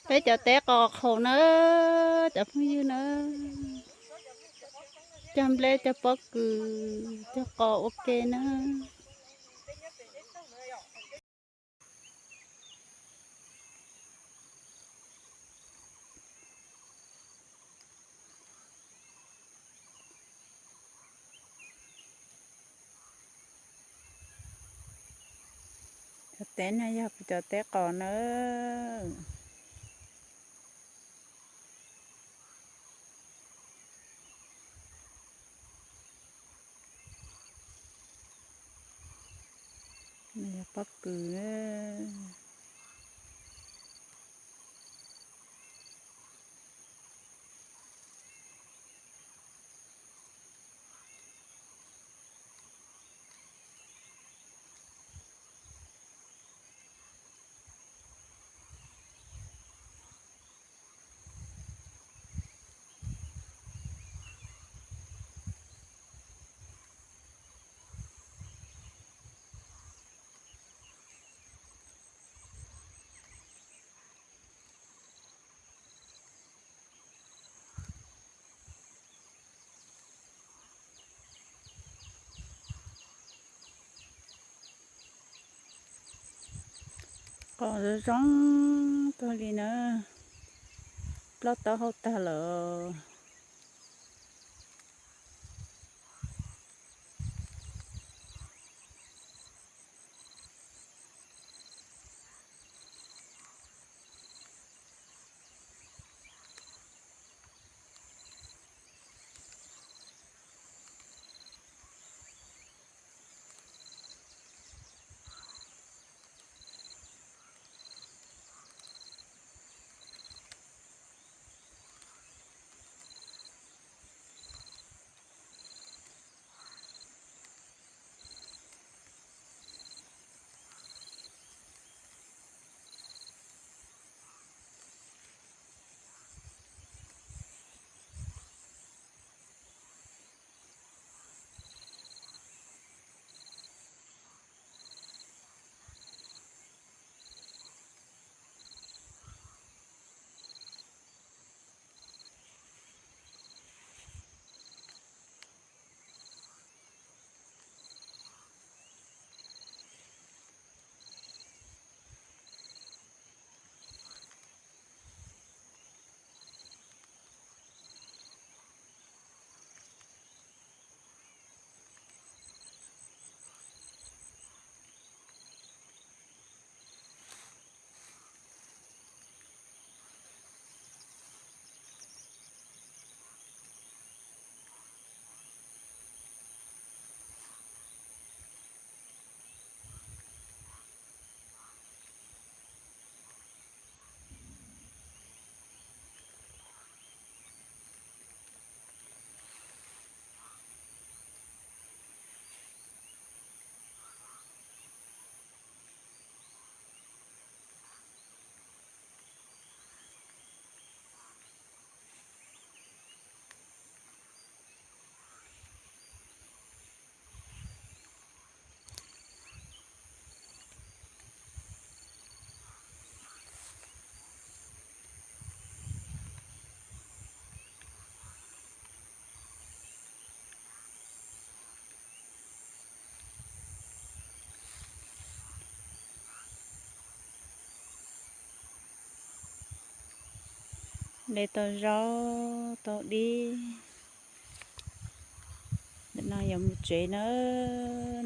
Peb cov teb qos qhaum na, cov phooj ywg na, cog nplej cog pob kws cog qos ua ke na. Cov teb no yog kuv cov teb qos na. Pob kws. Qos zoo zoo kawg li na, ploj taub hau tag lawm. De tau zaub tau dib. Ntawm no yuav mus tsev na,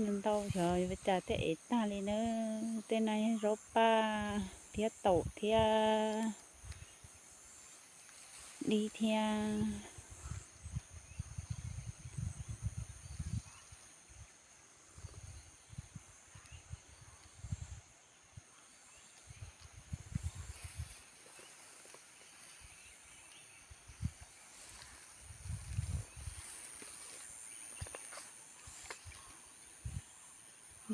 nws ntau xyov yuav ua cas thiaj ev tag li na. Tej no yog zaub paj thiab taum thiab dib thiab.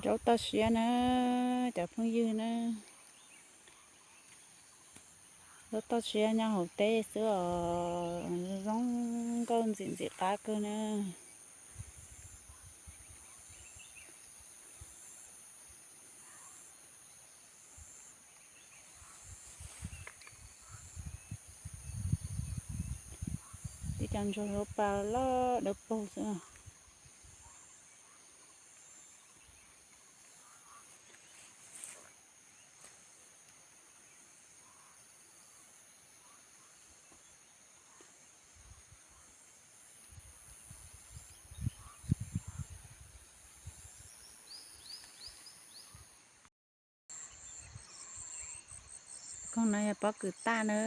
Zaub toj siab na, cov phooj ywg na. Zaub toj siab nyob hauv teb xwb os, zoo zoo. Nkauj ntxim ntxim qab kawg na. Tib cov ntsuag zaub pa loj dawb paug xwb. Koog no yog pob kws taj na.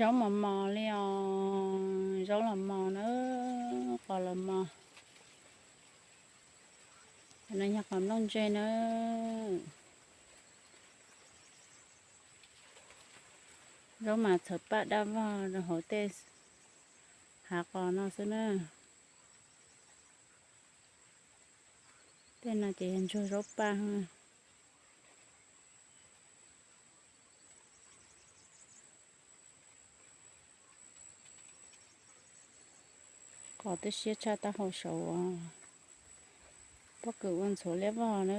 Zaub mos mos li os, zaub los mos na, qos los mos. Cov no yog qos nplooj ntse na. Zaub mas txhawv paj daj vog rau hauv tej hav qos no xwb na. Tej no ces yog ntsuag zaub paj. Qos twb siab tshaj taub hau saud, pob kws ua ntxhuav liab vog na.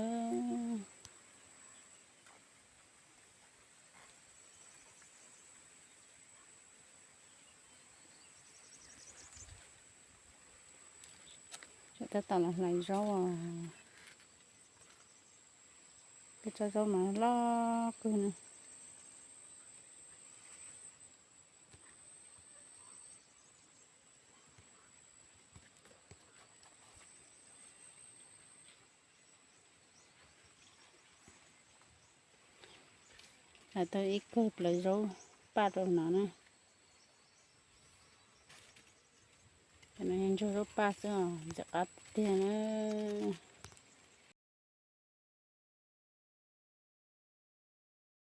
Tab tom los hlais zaub os. Peb tsob zaub mas loj kawg na. Hlais tau ib kawg plaws zaub paj rau no na. Cov no yog ntsuag zaub paj xwb os, ntxim qab tiag na.